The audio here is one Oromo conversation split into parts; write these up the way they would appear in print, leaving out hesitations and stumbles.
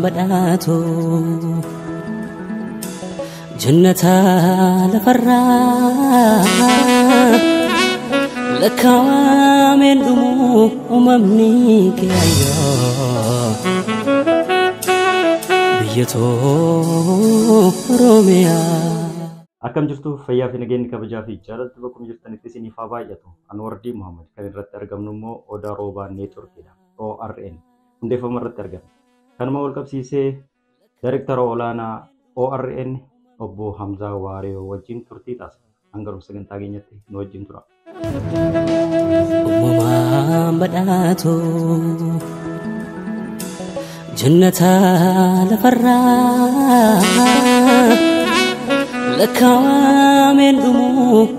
Badhaatu jannata lafarraa lakkaawameen dhumu uumamni kee ayyoo biyya too Oromiyaa. Akkam jirtu fayyaa fi nageenyi kabajaa fi jaalalli bakkuma jirtanitti isiniif haa baay'atu. Anwardii Muhammad kan irratti argamnu immoo Odaa Roobaa Neetworkiidha. ORN hundeeffama irratti argama. Kanuma wal qabsiisee Daayirektara olaanaa ORN obbo Hamzaa Waariyoo wajjin turtii taasisa. Hanga dhuma sagantaa keenyatti nu wajjin tura. Uumamaan badhaatu jannata lafarraa lakkaawameen dhumu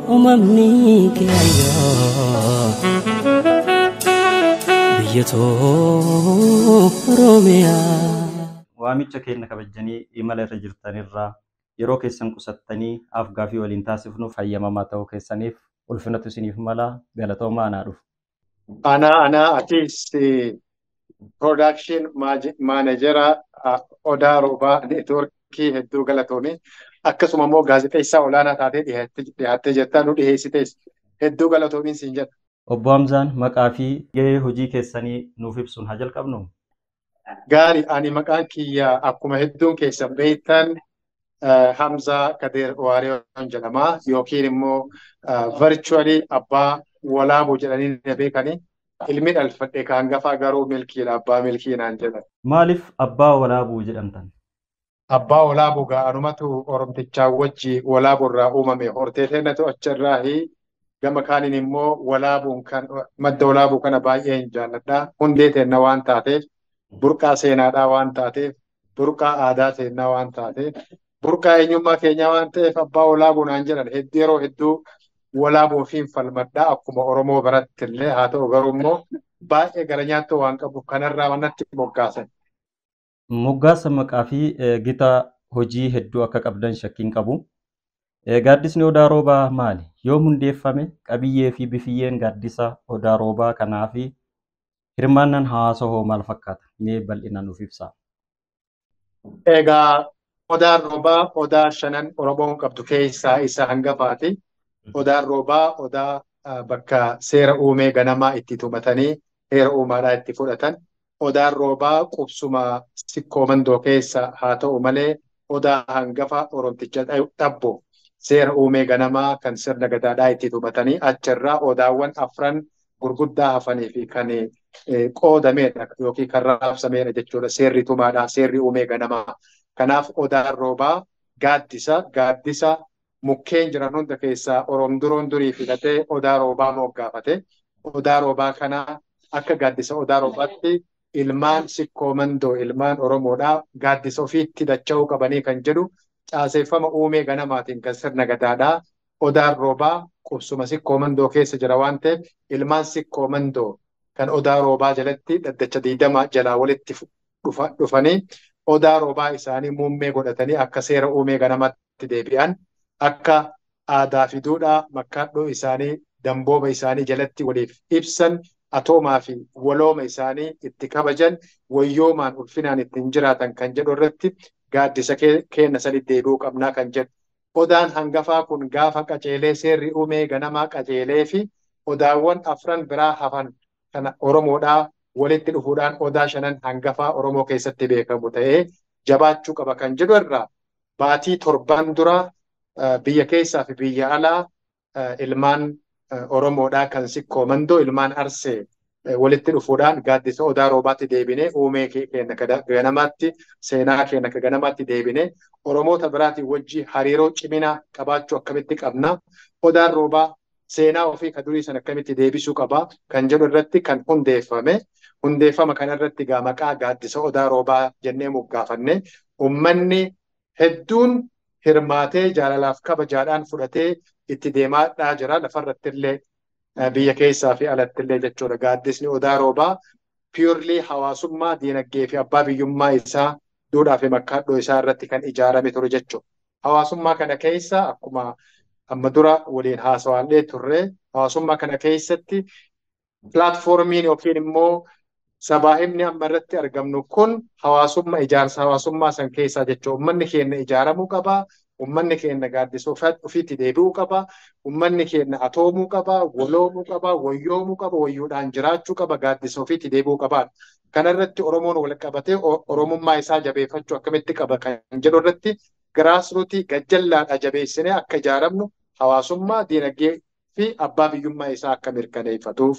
uumamni kee ayyoo biyya too Oromiyaa. Waamicha keenya kabajanii imala irra jirtanirraa yeroo keessan qusattanii af-gaaffii waliin taasifnuuf hayyamamaa ta'uu keessaniif ulfinatu isiniif mala galatoomaa anaa dhufu. Anaa atis production manager Odaa Roobaa Neetworkii hedduu galatoomi. Akkasuma immoo gaazexeessaa olaanaa taatee dhiyaattee jirta nu dhiyeessites hedduu galatoomiin siin jedha. Obbo Hamzaan maqaa fi gahee hojii keessanii nuuf ibsuun haa jalqabnu. Gaarii ani maqaan kiyya akkuma hedduun keessan beektan Hamzaa Kadir Waariyoon jedhama yookiin immoo virtually abbaa walaaboo jedhanii na beekani. Ilmi dhalfadhe kan hangafaa garuu milkiidha abbaa milkii naan jedhan. Maaliif abbaa walaaboo jedhamtan? Abbaa walaaboo gaa anumatu Oromtichaa wajji walaaboo irraa uumame hortee teennatu achirraahi gama kaaniin immoo walaabuun kan madda walaaboo kana baay'ee hin jaalladha. Hundee teenna waan taateef burqaa seenaadhaa waan taateef burqaa aadaa teennaa waan taateef burqaa eenyummaa keenyaa waan ta'eef abbaa walaaboo naan jedhan hedduu yeroo hedduu walaaboo fi falmadhaa akkuma Oromoo biratti illee haa ta'u garuu immoo baay'ee gara nyaattoo waan qabuuf kanarraa waan natti moggaasan. Moggaasa maqaa fi gita hojii hedduu akka qabdan shakkiin qabu. Gaaddisni Odaa Roobaa maali? Yoom hundeeffame? Qabiyyee fi bifiyyeen gaaddisa Odaa Roobaa kanaa fi hirmaannaan hawaasa hoo maal fakkaata? Mee bal'inaan nuuf ibsaa. Egaa Odaan Roobaa odaa shanan Oromoon qabdu keessaa isa hangafaati. Odaan Roobaa odaa bakka seera uumee ganamaa itti tumatanii heera uumaadhaa itti fudhatan. Odaan Roobaa qubsuma sikkoo mandoo keessa haa ta'u malee odaa hangafa Oromticha dhabbo seera uumee ganamaa kan sirna gadaadhaa itti tumatanii achirraa odaawwan afran gurguddaa hafanii fi kan qoodameedha yookiin kan raabsameedha jechuudha. Seerri tumaadhaa seerri uumee ganamaa. Kanaaf Odaan Roobaa gaaddisa mukkeen jiran hunda keessaa Oromduroon durii filatee Odaa Roobaa moggaafate. Odaa Roobaa kana akka gaaddisa Odaa Roobaatti ilmaan sikkoo mandoo ilmaan Oromoodhaa gaaddisa ofiitti dacha'uu qabanii kan jedhu caaseeffama uumee ganamaatiin kan sirna gadaadhaa. Odaan Roobaa qubsuma sikkoo mandoo keessa jira waan ta'eef ilmaan sikkoo mandoo kan Odaa Roobaa jalatti dhaddacha 20 jalaa walitti dhufanii Odaa Roobaa isaanii muummee godhatanii akka seera uumee ganamaatti deebi'an akka aadaa fi duudhaa makkaadhoo isaanii dambooba isaanii jalatti waliif ibsan atoomaa fi walooma isaanii itti kabajan wayyoomaan ulfinaan ittiin jiraatan kan jedhu irratti gaaddisa keenya sanitti deebi'uu qabnaa kan jedhu. Odaan hangafaa kun gaafa qajeelee seerri uumee ganamaa qajeelee fi odaawwan afran biraa hafan kana Oromoodhaa walitti dhufuudhaan odaa shanan hangafaa Oromoo keessatti beekamu ta'ee jabaachuu qaba kan jedhu irraa baatii 7 dura biyya keessaa fi biyya alaa ilmaan Oromoodhaa kan sikkoo mandoo ilmaan Arsee walitti dhufuudhaan gaaddisa Odaa Roobaatti deebinee uumee keenya ganamaatti seenaa keenya ganamaatti deebinee Oromoota biraatiin wajji hariiroo ciminaa qabaachuu akkamitti qabna Odaan Roobaa seenaa ofii ka durii sana akkamitti deebisuu qaba kan jedhu irratti kan hundeeffame. Hundeeffama kanarratti gaa maqaa gaaddisa Odaa Roobaa jennee moggaafanne uummanni hedduun hirmaatee jaalalaaf kabajaadhaan fudhatee itti deemaadhaa jira lafarratti illee biyya keessaa fi alatti illee jechuudha. Gaaddisni Odaa Roobaa purely hawaasummaa diinagdee fi abbaa biyyummaa isaa duudhaa fi makkaadhoo isaa irratti kan ijaarame ture jechuudha. Hawaasummaa kana keessa akkuma amma dura waliin haasawaallee turre hawaasummaa kana keessatti pilaatfoormiin yookiin immoo Sabaahimni amma irratti argamnu kun hawaasummaa ijaarsa hawaasummaa san keessaa jechuudha. Uummanni keenya ijaaramuu qaba. Uummanni keenya gaaddisa ofiitti deebi'uu qaba. Uummanni keenya atoomuu qaba, waloomuu qaba, wayyoomuu qaba, wayyuudhaan jiraachuu qaba, gaaddisa ofiitti deebi'uu qaba. Kanarratti Oromoon wal qabatee Oromummaa isaa jabeeffachuu akkamitti qaba kan jedhu irratti giraasruutii gajjallaadha jabeessinee akka ijaaramnu hawaasummaa, diinagdee fi abbaa biyyummaa isaa akka mirkaneeffatuuf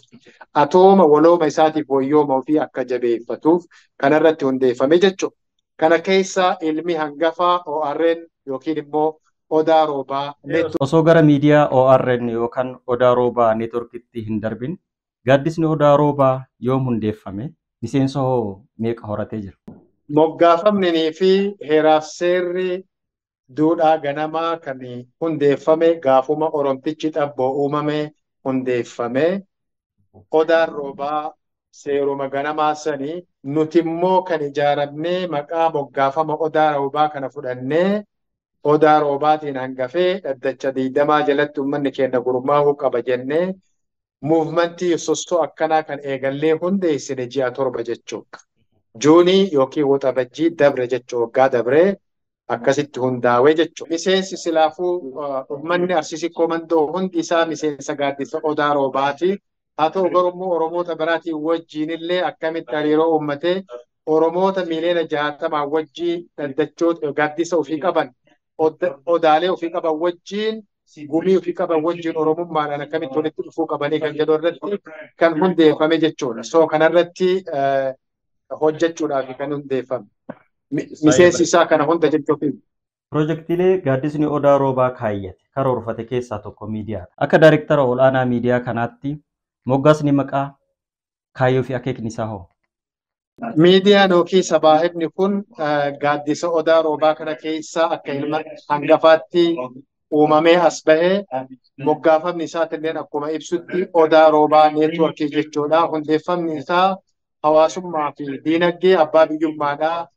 atooma walooma isaatiif wayyooma ofii akka jabeeffatuuf kanarratti hundeeffame jechuudha. Kana keessaa ilmi hangafaa ORN yookiin immoo Odaa Roobaa. Osoo gara miidiyaa ORN yookaan Odaa Roobaa neetworkitti hin darbin gaaddisni Odaa Roobaa yoom hundeeffame? Miseensa hoo meeqa horatee jira? Moggaafamnii fi heeraaf seerri duudhaa ganamaa kan hundeeffame gaafuma Oromtichi xabboo uumame hundeeffame. Odaan Roobaa seeruma ganamaa sanii nuti immoo kan ijaaramnee maqaa moggaafama Odaa Roobaa kana fudhannee Odaa Roobaatiin hangafee dhaddacha 20 jalatti uummanni keenya gurmaa'uu qaba jennee muuvimentii sosso'oo akkanaa kan eegallee hundeessine ji'a 7 jechuudha. Juunii yookiin waxabajjii dabre jechuudha waggaa dabree akkasitti hundaa'ee jechuudha. Miseensi silaafuu uummanni Arsii Komandoo hundi isaa miseensa gaaddisa Odaa Roobaati. Haa ta'u garuu Oromoota biraatiin wajjiinillee akkamitti hariiroo uummatee Oromoota miiliyoona 60 wajjiin dhaddachoota gaaddisa ofii qaban odaalee ofii qaban wajjiin gumii ofii qaban wajjiin Oromummaadhaan akkamitti walitti dhufuu qabanii kan jedhu irratti kan hundeeffame jechuudha. So kanarratti hojjechuudhaaf kan hundeeffame. Miseensi isaa kana hunda jechuudha. Pirojektiilee gaaddisni Odaa Roobaa kaayyate karoorfate keessaa tokko miidiyaadha. Akka daayirektara ol'aanaa miidiyaa kanaatti moggaasni maqaa kaayyoo fi akeekni isaa hoo? Miidiyaan yookiin sabaahimni kun gaaddisa Odaa Roobaa kana keessaa akka ilma hangafaatti uumamee as bahee moggaafamni isaatillee akkuma ibsutti Odaa Roobaa neetworkii jechuudha. Hundeeffamni isaa hawaasummaa fi diinagdee abbaa biyyummaadhaa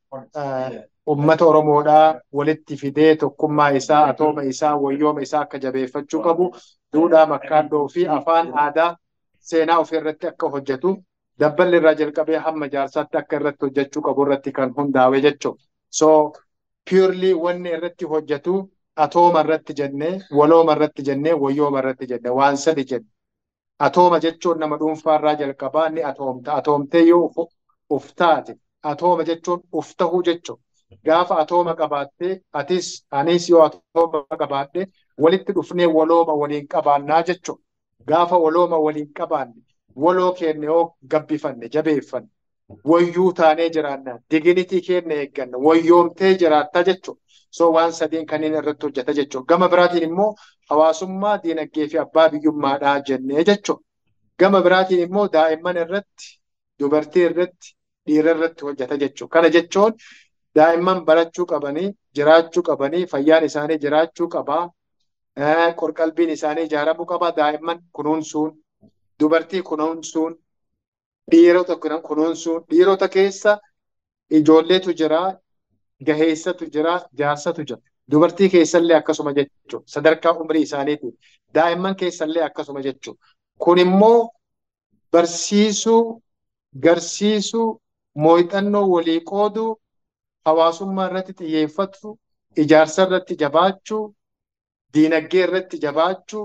uummata Oromoodhaa walitti fidee tokkummaa isaa, atooma isaa, wayyooma isaa akka jabeeffachuu qabu, duudhaa makkaandoo fi afaan aadaa seenaa ofii irratti akka hojjetu, dabballi irraa jalqabee hamma jaarsaatti akka irratti hojjechuu qabu irratti kan hundaa'e jechuudha. So purely wanni irratti hojjetu atooma irratti jennee, walooma irratti jennee, wayyooma irratti jennee waan sadi jenne. Atooma jechuun nama dhuunfaa irraa jalqabaa ni atoomta. Atoomtee yoo uf taate atooma jechuun uf tahuu jechuudha. Gaafa atooma qabaattee atis anis yoo atooma qabaadhe walitti dhufnee walooma waliin qabaannaa jechuudha. Gaafa walooma waliin qabaanne waloo keenya yoo gabbifanne jabeeffanne wayyuu taanee jiraanna dignity keenya eegganna wayyoomtee jiraatta jechuudha. So waan sadiin kanneen irratti hojjeta jechuudha. Gama biraatiin immoo hawaasummaa diinagdee fi abbaa biyyummaadhaa jennee jechuudha. Gama biraatiin immoo daa'imman irratti, dubartii irratti, dhiira irratti hojjeta jechuudha. Kana jechuun daa'imman barachuu qabanii, jiraachuu qabanii, fayyaan isaanii jiraachuu qabaa, qorqalbiin isaanii ijaaramuu qabaa, daa'imman kunuunsuun, dubartii kunuunsuun, dhiirota kunuunsuun, dhiirota keessa ijoolleetu jira, gaheessatu jira, jaarsatu jira. Dubartii keessallee akkasuma jechuudha. Sadarkaa umrii isaaniitiin. Daa'imman keessallee akkasuma jechuudha. Kun immoo barsiisuu, garsiisuu, muuxannoo walii qooduu, hawaasummaa irratti xiyyeeffatu, ijaarsa irratti jabaachuu, diinagdee irratti jabaachuu,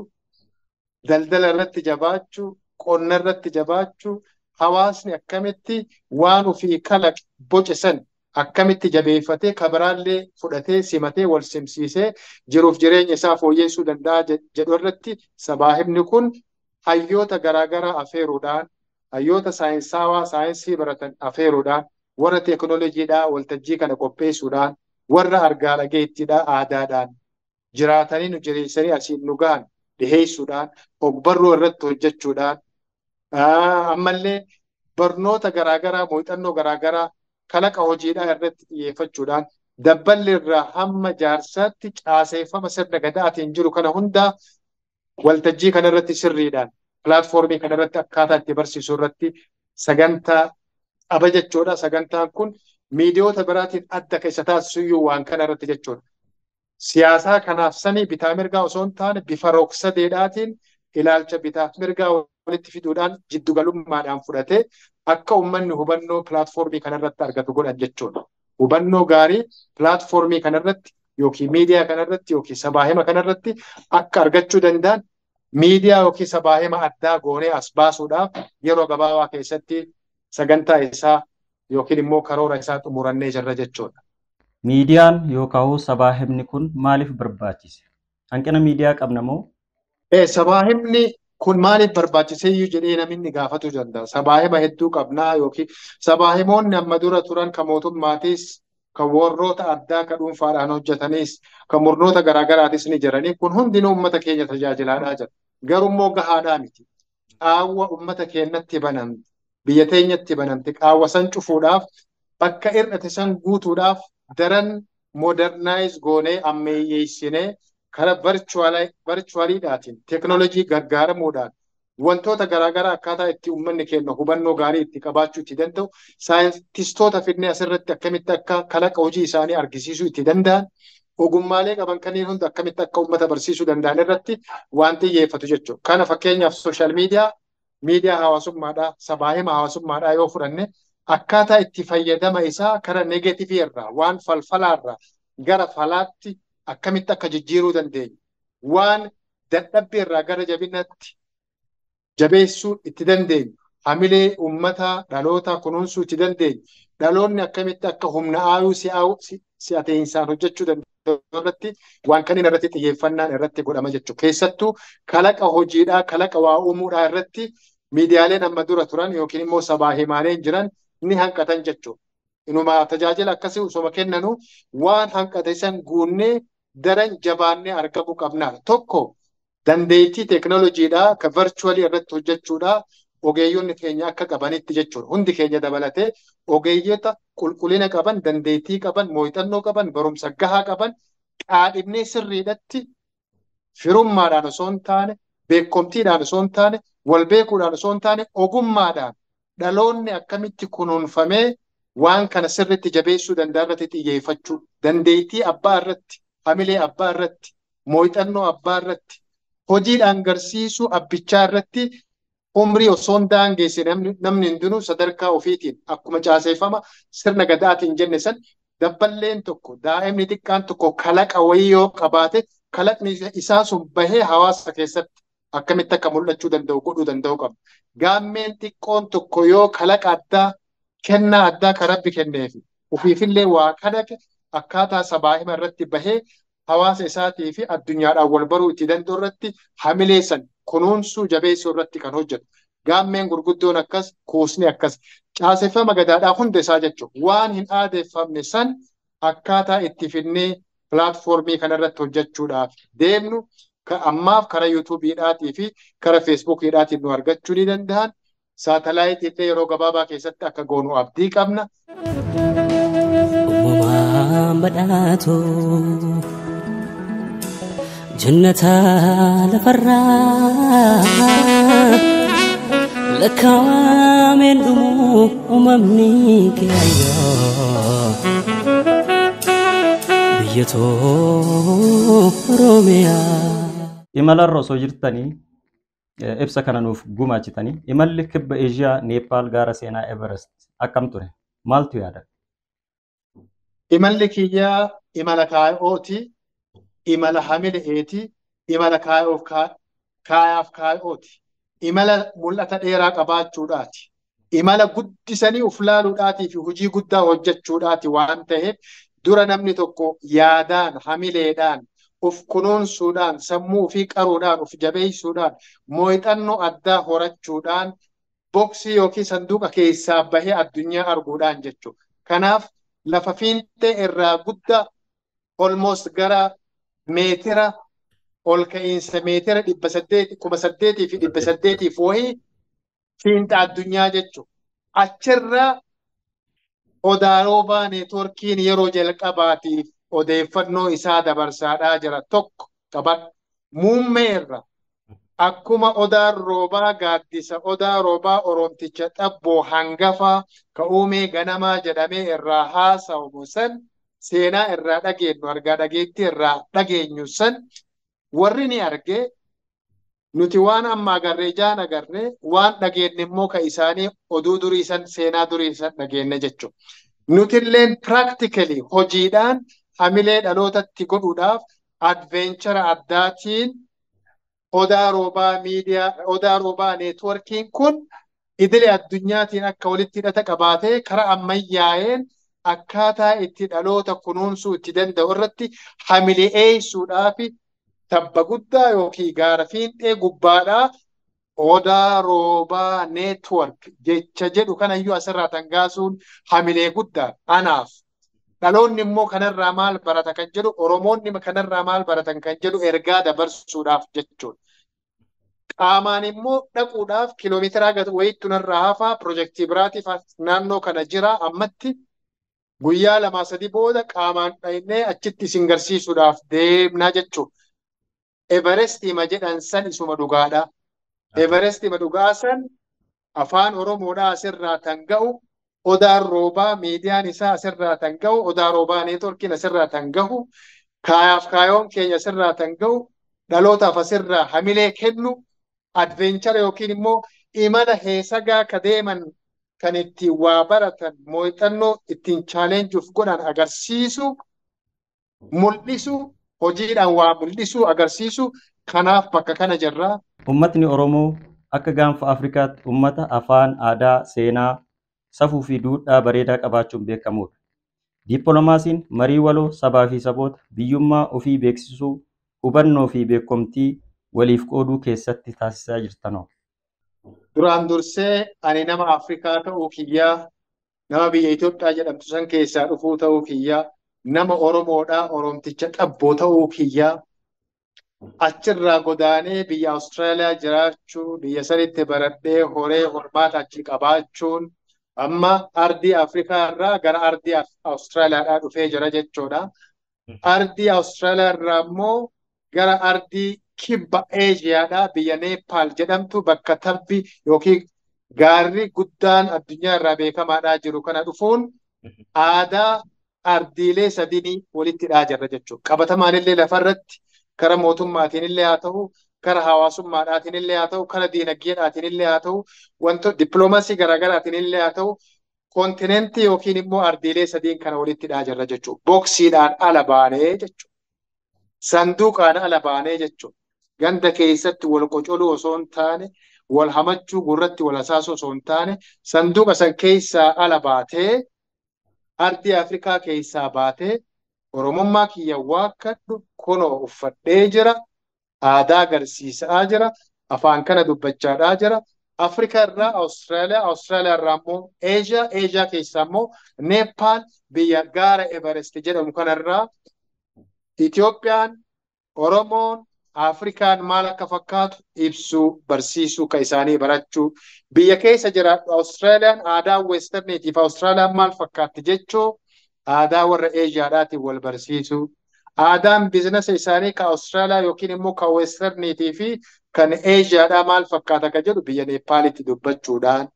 daldala irratti jabaachuu, qonna irratti jabaachuu, hawaasni akkamitti waan ofii kalaqe boce san akkamitti jabeeffatee kabiraallee fudhatee simatee wal simsiisee jiruuf jireenya isaa fooyyessuu danda'a jedhu irratti sabaahimni kun hayyoota garaagaraa afeeruudhaan hayyoota saayinsaawaa saayinsii baratan afeeruudhaan warra teekinooloojiidhaa waltajjii kana qopheessuudhaan warra argaa dhageettiidhaa aadaadhaan jiraatanii nu jireessanii asiin nu gahan dhiheessuudhaan ogbarruu irratti hojjechuudhaan ammallee barnoota garaagaraa muuxannoo garaagaraa kalaqa hojiidhaa irratti xiyyeeffachuudhaan dabballi irraa hamma jaarsaatti caaseeffama sirna gadaatiin jiru kana hundaa waltajjii kana irratti sirriidhaan pilaatfoormii kana irratti akkaataa itti barsiisuu irratti sagantaa qaba jechuudha. Sagantaan kun miidiyoota biraatiin adda keessa taasisuyyuu waan kana irratti jechuudha. Siyaasaa kanaaf sanii bitaa mirgaa osoo hin taane bifa rogsadeedhaatiin ilaalcha bitaaf mirgaa walitti fiduudhaan jiddugalummaadhaan fudhatee Akka uummanni hubannoo pilaatfoormii kanarratti argatu godhan jechuudha. Hubannoo gaarii pilaatfoormii kanarratti yookiin miidiyaa kanarratti yookiin sabaahima kanarratti akka argachuu danda'an miidiyaa yookiin sabaahima addaa goonee as baasuudhaaf yeroo gabaabaa keessatti sagantaa isaa yookiin immoo karoora isaa xumurannee jirra jechuudha. Miidiyaan yookaan sabaahimni kun maaliif barbaachise? Hanqina miidiyaa qabna moo? Sabaahimni kun maaliif barbaachise iyyuu jedhee namni gaafatu danda'a. Sabaahima hedduu qabnaa yookiin sabaahimoonni amma dura turan kan mootummaatis kan warroota addaa kan dhuunfaadhaan hojjetanis kan murnoota garaagaraatis ni jiranii kun hundinuu uummata keenya tajaajilaadhaa jira. Garuu immoo gahaadhaa miti. Qaawwa uummata keenyatti banamte, biyya teenyatti banamte qaawwa san cufuudhaaf bakka hir'ate san guutuudhaaf daran modernize goonee ammayyeessinee karaa virtualiidhaatiin teekinooloojii gargaaramuudhaan wantoota garaagaraa akkaataa itti uummanni keenya hubannoo gaarii itti qabaachuu itti danda'u saayintistoota fidnee asirratti akkamitti akka kalaqa hojii isaanii argisiisuu itti danda'an ogummaalee qaban kanneen hunda akkamitti akka uummata barsiisuu danda'an irratti waan xiyyeeffatu jechuudha. Kana fakkeenyaaf sooshaal miidiyaa, miidiyaa hawaasummaadhaa, sabaahima hawaasummaadhaa yoo fudhanne akkaataa itti fayyadama isaa karaa negeetivii irraa waan falfalaarraa gara falaatti akkamitti akka jijjiiruu dandeenyu waan dadhabbii irraa gara jabinaatti jabeessuu itti dandeenyu hamilee uummataa dhaloota kunuunsuu itti dandeenyu dhaloonni akkamitti akka humna aayuu si'ateensaan hojjechuu danda'u irratti waan kanneen irratti xiyyeeffannaan irratti godhama jechuudha. Keessattuu kalaqa hojiidhaa kalaqa waa uumuudhaa irratti miidiyaaleen amma dura turan yookiin immoo sabaa himaaleen jiran ni hanqatan jechuudha. Inuma tajaajila akkasii osoo kennanu waan hanqate san guunnee daran jabaannee argamuu qabna. Tokko dandeettii teekinooloojiidhaa kan virtualii irratti hojjechuudhaa ogeeyyonni keenya akka qabanitti jechuudha. Hundi keenya dabalatee ogeeyyota qulqullina qaban, dandeettii qaban, muuxannoo qaban, barumsa gahaa qaban qaadhibnee sirriidhatti firummaadhaan osoo hin taane, beekumtiidhaan osoo hin taane, wal beekuudhaan osoo hin taane, ogummaadhaan dhaloonni akkamitti kunuunfamee waan kana sirriitti jabeessuu danda'a irratti xiyyeeffachuu, dandeettii abbaa irratti, hamilee abbaa irratti, muuxannoo abbaa irratti, hojiidhaan garsiisuu abbichaa irratti umrii osoo hin daangeesse namni hundinuu sadarkaa ofiitiin akkuma caaseeffama sirna gadaatiin jenne san dabballeen tokko daa'imni xiqqaan tokko kalaqa wayii yoo qabaate kalaqni isaa sun bahee hawaasa keessatti akkamitti akka mul'achuu danda'u godhuu danda'u qabna. Gaammeen xiqqoon tokko yoo kalaqa addaa kennaa addaa kan rabbi kenneefi ofiifillee waa kalaqe akkaataa sabaahima irratti bahee hawaasa isaatii fi addunyaadhaan wal baruu itti danda'u irratti hamilee san kunuunsuu jabeessuu irratti kan hojjetu. Gaammeen gurguddoon akkas, kuusni akkas. Caaseffama gadaadhaa hunda isaa jechuudha. Waan hin aadeeffamne san akkaataa itti finnee pilaatfoormii kanarratti hojjechuudhaaf deemnu ammaaf karaa yuutuubiidhaatii fi karaa feesbuukiidhaatiin nu argachuu ni danda'an. Saatalaayitii illee yeroo gabaabaa keessatti akka goonu abdii qabna. Uumamaan badhaatu jannata lafarraa lakkaawameen dhumuu uumamni kee ayyaa biyya too Oromiyaa. Imalarra osoo jirtanii ibsa kana nuuf gumaachitanii imalli kibba Eeshiyaa Neepaal gaara seenaa Everest akkam ture? Maaltu yaada? Imalli kiyyaa imala kaay'ooti, imala hamile'eeti, imala kaayaaf kaay'ooti, imala mul'ata dheeraa qabaachuudhaati, imala guddisanii uf laaluudhaatii fi hojii guddaa hojjechuudhaati waan ta'eef dura namni tokko yaadaan, hamileedhaan, uf kunuunsuudhaan, sammuu ofii qaruudhaan, uf jabeessuudhaan, muuxannoo addaa horachuudhaan, boksii yookiin sanduuqa keessaa bahee addunyaa arguudhaan jechuudha. Kanaaf lafa fiintee irraa guddaa almost gara meetira ol ka'iinsa meetira 800 8,800 wayii fiinxa addunyaa jechuudha. Achirraa Odaa Roobaa neetworkiin yeroo jalqabaatiif odeeffannoo isaa dabarsaadhaa jira tokko qabadhu. Muummee irra akkuma Odaan Roobaa gaaddisa Odaa Roobaa Oromticha xabboo hangafaa ka uumee ganamaa jedhamee irraa haasa'amu san seenaa irraa dhageenyu argaa dhageettii irraa dhageenyu san warri ni argee Nuti waan amma agarree ijaan agarree waan dhageenye immoo kan isaanii oduu durii san seenaa durii san dhageenye jechuudha. Nutilleen practically hojiidhaan hamilee dhalootatti godhuudhaaf adventure addaatiin Odaa Roobaa miidiyaa Odaa Roobaa neetworkiin kun idilee addunyaatiin akka walitti hidhata qabaatee karaa ammayyaa'een akkaataa itti dhaloota kunuunsuu itti danda'u irratti hamilee eeysuudhaaf tabba guddaa yookiin gaara fiinxee gubbaadhaa Odaa Roobaa neetwork jecha jedhu kanayyuu asirraa tangaasuun hamilee guddaa anaaf. Dhaloonni immoo kanarraa maal barata kan jedhu Oromoonni kanarraa maal baratan kan jedhu ergaa dabarsuudhaaf jechuudha. Qaamaan immoo dhaquudhaaf kiiloomeetira wayiitti narraa hafaa pirojektii biraatiif naannoo kana jira ammatti guyyaa 2-3 booda qaamaan dhaynee achitti isin garsiisuudhaaf deemnaa jechuudha. Everestima jedhan san isuma dhugaadha. Everestima dhugaa san afaan Oromoodhaa asirraa tan ga'u Odaan Roobaa miidiyaan isaa asirraa tan ga'u Odaa Roobaa neetworkiin asirraa tan gahu kaayaaf kaayoon keenya asirraa tan ga'u dhalootaaf asirraa hamilee kennu adventure yookiin immoo imala heesagaa ka deeman kan ittiin waa baratan muuxannoo ittiin chaalenjuuf godhan agarsiisu mul'isu hojiidhaan waa mul'isu agarsiisu kanaaf bakka kana jirra. Uummatni Oromoo akka gaanfa Afrikaatti uummata afaan, aadaa, seenaa, safuu fi duudhaa bareedaa qabaachuun beekamudha. Dippiloomaasiin marii waloo sabaa fi saboota biyyummaa ofii beeksisuu, hubannoo fi beekumtii waliif qooduu keessatti taasisaa jirtanoo. Duraan dursee ani nama Afrikaa ta'uu kiyyaa, nama biyya Itoophiyaa jedhamtu san keessaa dhufuu ta'uu kiyyaa, nama Oromoodhaa Oromticha xabboo ta'uu kiyyaa, achirraa godaanee biyya Awustiraaliyaa jiraachuu, biyya sanitti baradhee horee hormaata achi qabaachuun amma ardii Afrikaa irraa gara ardii Awustiraaliyaadhaa dhufee jira jechuudha. Ardii Awustiraaliyaa irraa immoo gara ardii kibba Eeshiyaadhaa biyya Neepaal jedhamtu bakka tabbi yookiin gaarri guddaan addunyaa irraa beekamaadhaa jiru kana dhufuun aadaa ardiilee sadinii walitti hidhaa jirra jechuudha. Qabatamaan illee lafarratti kara mootummaatiin illee haa ta'u, kara hawaasummaadhaatiin illee haa ta'u, kara diinagdeedhaatiin illee haa ta'u, wantoota dippiloomaasii garaagaraatiin illee haa ta'u, kontinentii yookiin immoo ardiilee sadiin kana walitti hidhaa jirra jechuudha. Boksiidhaan ala baanee jechuudha. Sanduuqaan ala baanee jechuudha. Ganda keessatti wal qocoluu osoo hin taane, wal hamachuu gurratti wal hasaasuu osoo hin taane, sanduuqa san keessaa ala baatee, ardii Afrikaa keessaa baatee, Oromummaa kiyya waakkadhu kunoo uffadhee jira, aadaa agarsiisaa jira, afaan kana dubbachaadhaa jira. Afrikaa irraa Awustiraaliyaa, Awustiraaliyaa irraa immoo Eeshiyaa, Eeshiyaa keessaa immoo Neepaal biyya gaara Everest jedhamu kanarraa Itoophiyaan, Oromoon, Afrikaan maal akka fakkaatu ibsuu, barsiisuu, kan isaanii barachuu. Biyya keessa jiraadhu Awustiraaliyaan aadaa Weesterniitiif Awustiraaliyaan maal fakkaatti jechuu aadaa warra Eeshiyaadhaatiin wal barsiisuu. Aadaan biizinasa isaanii kan Awustiraaliyaa yookiin immoo kan Weesterniitii fi kan Eeshiyaadhaa maal fakkaata kan jedhu biyya Neepaalitti dubbachuudhaan.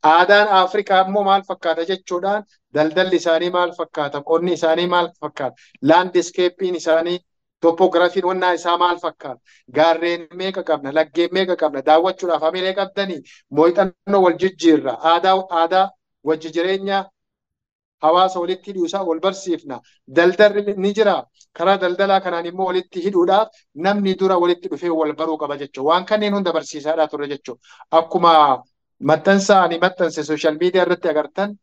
Aadaan Afrikaa immoo maal fakkaata jechuudhaan daldalli isaanii maal fakkaata, qonni isaanii maal fakkaata, laandiskeeppiin isaanii, tooppoogiraafiin wannaa isaa maal fakkaata, gaarreen meeqa qabna, laggeen meeqa qabna, daawwachuudhaaf hamilee qabdanii, muuxannoo wal jijjiirra, aadaa wajji jireenya hawaasa walitti hidhuusaa wal barsiifna, daldalli ni jira, karaa daldalaa kanaan immoo walitti hidhuudhaaf namni dura walitti dhufee wal baruu qaba jechuudha. Waan kanneen hunda barsiisaadhaa turre jechuudha. Akkuma maxxansa ani maxxanse sooshaal miidiyaa irratti agartan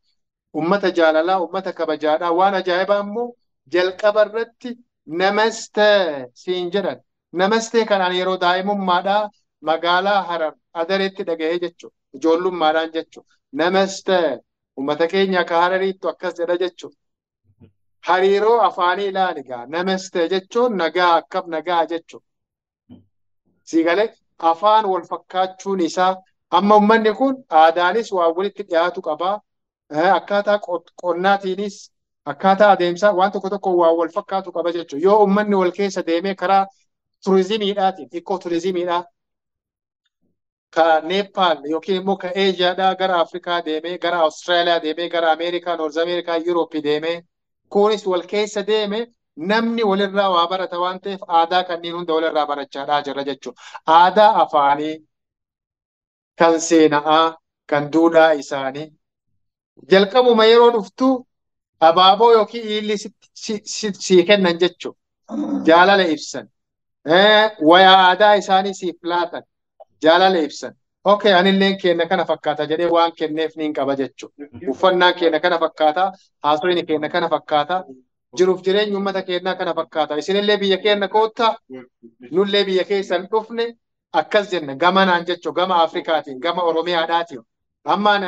ummata jaalalaa, ummata kabajaadhaa waan ajaa'ibaa immoo jalqaba irratti namaste siin jedhan. Namastee kanaan yeroo daa'imummaadhaa magaalaa Harar Adareetti dhaga'ee jechuudha. Ijoollummaadhaan jechuudha. Namaste ummata keenya akka Harariittu akkas jedha jechuudha. Hariiroo afaanii ilaali gaa. Namaste jechuun nagaa akkam nagaa jechuudha. Siigalee afaan wal fakkaachuun isaa amma uummanni kun aadaanis waan walitti dhiyaatu qabaa. Akkaataa qonnaatiinis akkaataa adeemsaa waan tokko tokko waan wal fakkaatu qaba jechuudha. Yoo uummanni wal keessa deemee karaa turizimiidhaatiin, ikkoo turizimiidhaa ka Neepaal yookiin immoo ka Eeshiyaadhaa gara Afrikaa deemee, gara Awustiraaliyaa deemee, gara Ameerikaa, Noorz Ameerikaa, Yuurooppii deemee kunis wal keessa deeme Namni walirraa waa barata waan ta'eef aadaa kanneen hunda walirraa barachaadhaa jirra jechuudha. Aadaa afaanii kan seenaa kan duudhaa isaanii jalqabuma yeroo dhuftu abaaboo yookiin ililli sii kennan jechuudha. Jaalala ibsan. Wayaa aadaa isaanii siif laatan. Jaalala ibsan. Okay, anilleen kenna kana fakkaata jedhee waan kenneef niin qaba jechuudha. Uffannaan kenna kana fakkaata, haasofni kenna kana fakkaata, jiruuf jireenyi uummata keenyaa kana fakkaata. Isinillee biyya keenya koottaa, nullee biyya keessan dhufne akkas jenna gamanaan jechuudha. Gama Afrikaatiin, gama Oromiyaadhaatiin. Ammaan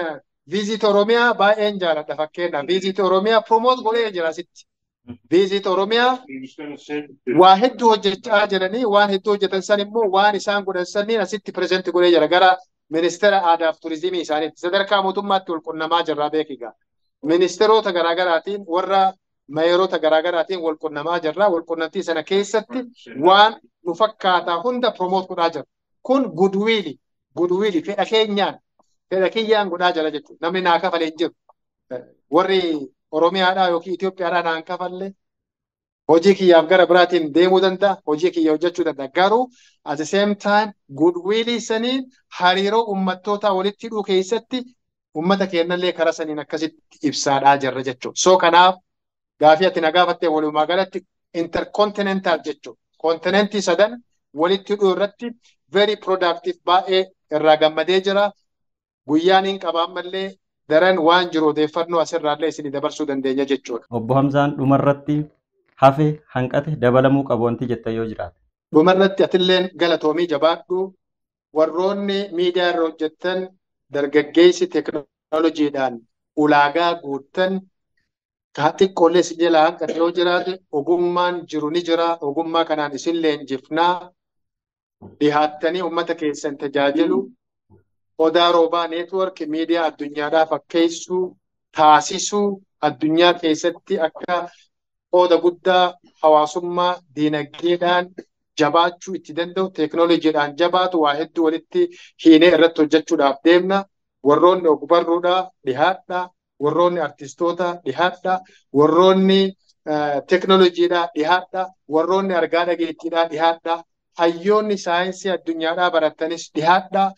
Visit Oromiyaa baay'een jaaladha fakkeenyaaf. Visit Oromiyaa promote godhee jira asitti. Visit Oromiyaa waa hedduu hojjechaa jiranii waan hedduu hojjetan san immoo waan isaan godhan saniin asitti present godhee jira gara ministeera aadaa fi turizimii isaaniitti sadarkaa mootummaatti wal qunnamaa jirra beekigaa. Ministeerota garaagaraatiin warra mayeerota garaagaraatiin wal qunnamaa jirra. Wal qunnamtii sana keessatti waan nu fakkaataa hunda promote godhaa jira. Kun goodwill fedha keenyaan fedha kiyyaan godhaa jira jechuudha. Namni naa kafalee hin jiru. Warri Oromiyaadhaa yookiin Itoophiyaadhaa naan kafalle hojii kiyyaaf gara biraatiin deemuu danda'a, hojii kiyya hojjechuu danda'a. Garuu at the same time goodwill saniin hariiroo uummattootaa walitti hidhuu keessatti uummata keenyallee karaa saniin akkasitti ibsaadhaa jirra jechuudha. So kanaaf gaafii ati na gaafatte walumaa galatti intercontinental jechuudha. Kontinentii sadan walitti hidhuu irratti very productive baay'ee irraa gammadee jira. Guyyaan hin qaba ammallee daran waan jiru odeeffannoo asirraallee isinii dabarsuu dandeenya jechuudha. Obbo Hamzaan dhumarratti hafe hanqate dabalamuu qabu wanti jettan yoo jiraate. Dhumarratti atilleen galatoomii jabaadhu warroonni miidiyaa irra hojjettan dargaggeessi teekinooloojiidhaan ulaagaa guuttan xiqqoollee isin jalaa hanqate yoo jiraate ogummaan jiru ni jira. Ogummaa kanaan isin leenjifnaa dhihaattanii uummata keessan tajaajilu. Odaa Roobaa Neetwoork miidiyaa addunyaadhaa fakkeessuu taasisuu addunyaa keessatti akka qooda guddaa hawaasummaa diinagdeedhaan jabaachuu itti danda'u teekinooloojiidhaan jabaatu waa hedduu walitti hiinee irratti hojjechuudhaaf deemna. Warroonni ogbarruudhaa dhihaadhaa, warroonni artistoota dhihaadhaa, warroonni teekinooloojiidhaa dhihaadhaa, warroonni argaa dhageettiidhaa dhihaadhaa, hayyoonni saayinsii addunyaadhaa baratanis dhihaadhaa.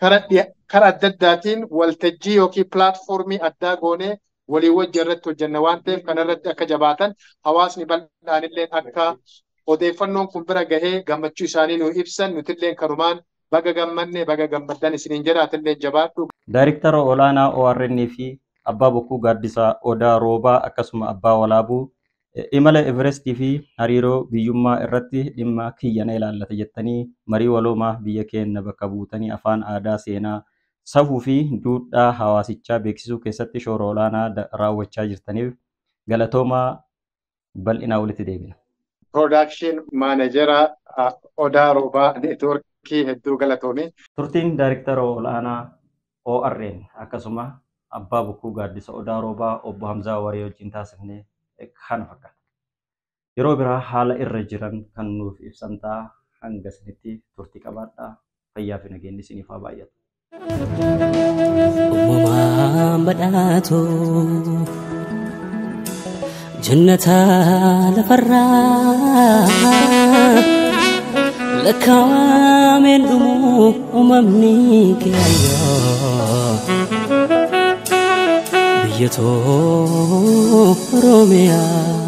Karaa adda addaatiin waltajjii yookiin pilaatfoormii addaa goonee walii wajjin irratti hojjenna waan ta'eef kanarratti akka jabaatan hawaasni bal'aanillee akka odeeffannoon kun bira gahee gammachuu isaanii nu ibsan nutillee kanumaan baga gammanne baga gammaddan isiniin jedha atillee jabaadhu. Daayirektara olaanaa ORN fi Abbaa Bokkuu Gaaddisaa Odaa Roobaa akkasuma Abbaa Walaabuu imala Everestii fi hariiroo biyyummaa irratti dhimma kiyyana ilaallata jettanii marii waloomaa biyya keenya bakka buutanii afaan aadaa seenaa safuu fi duudhaa hawaasichaa beeksisuu keessatti shoora olaanaa raawwachaa jirtaniif galatoomaa bal'inaa walitti deebina. Production Manager Odaa Roobaa Neetwoorkii hedduu galatoome. Turtiin Daayirektara olaanaa ORN akkasuma Abbaa Bokkuu Gaaddisa Odaa Roobaa Obbo Hamzaa Waree wajjin taasifne kana fakkaata. Yeroo biraa haala irra jiran kan nuuf ibsan ta'a. Hanga isinitti turtii qabaadhaa. Fayyaa fi nageenyi isiniif haa baay'atu. Uumamaan badhaatu jannata lafarraa lakkaa'ameen dhumuu uumamni kee biyya too Oromiyaa.